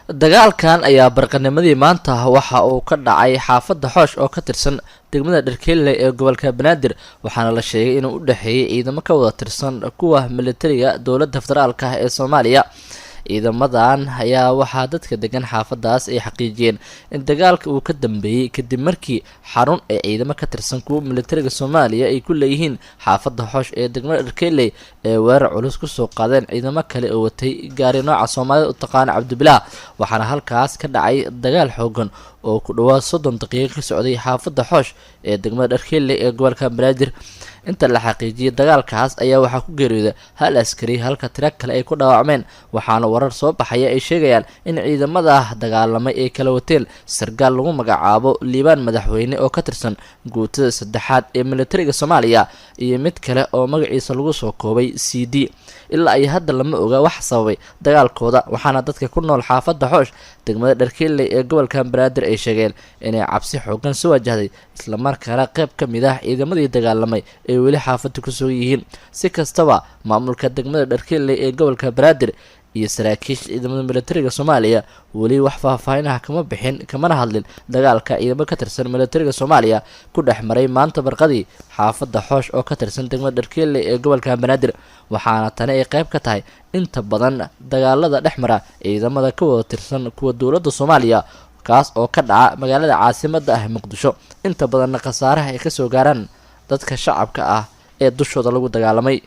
Dagaalkan ayaa barqanimadii maanta waxa uu ka dhacay xaafadda Xoosh oo ka tirsan degmada Dharkeelle ee gobolka Banaadir, waxaana la sheegay inuu u dhexeeyey ciidamo ka wada tirsan kuwa militariga dowladda federaalka ah ee Soomaaliya. Ciidamadan ayaa waxaa dadka degan xaafadaas ay xaqiijiyeen in dagaalka uu ka dambeeyey kadib markii xarun ay ciidamo ka tirsan kuwa militariga Soomaaliya ay ku leeyihiin xaafadda Xoosh ee degmada Dharkeeley ee weerar culus kusoo qaadeen ciidamo kale oo watay gaari nooca Soomaalida u taqaana Cabdibilaah, waxaana halkaas ka dhacay dagaal xoogan oo ku dhawaad 30 daqiiqo ka socday xaafadda Xoosh ee degmada Dharkeeley ee gobolka Banaadir. Inta la xaqiijiyay, dagaalkaas ayaa waxaa ku geeriyooday hal askari, halka tiro kale ay ku dhaawacmeen, waxaana warar soo baxaya ay sheegayaan in ciidamada dagaalamay ay kala wateen sargaal lagu magacaabo Liibaan Madaxweyne oo ka tirsan guutada saddexaad ee militariga Soomaaliya iyo mid kale oo magaciisa lagu soo koobay C D. Ilaa iyo hadda lama oga wax sababay dagaalkooda, waxaana dadka ku nool xaafadda Xoosh, degmada Dharkeeley ee gobolka Banaadir ay sheegeen inay cabsi xoogan soo wajahday, islamarkaana qayb ka mid ah ciidamadii dagaalamay ay weli xaafadda ku sugan yihiin. Si kastaba, maamulka degmada Dharkeeley ee gobolka Banaadir iyo saraakiisha ciidamada militariga Soomaaliya weli wax faahfaahinaha kama bixin, kamana hadlin dagaalka ciidamo ka tirsan militariga Soomaaliya ku dhex maray maanta barqadii xaafadda Xoosh oo ka tirsan degmada Dharkeeley ee gobolka Banaadir, waxaana tani ay qayb ka tahay inta badan dagaalada dhex mara ciidamada ka wada tirsan kuwa dowladda Soomaaliya, kaas oo ka dhaca magaalada caasimadda ah Muqdisho, inta badanna khasaaraha ay kasoo gaaraan dadka shacabka ah ee dushooda lagu dagaalamay.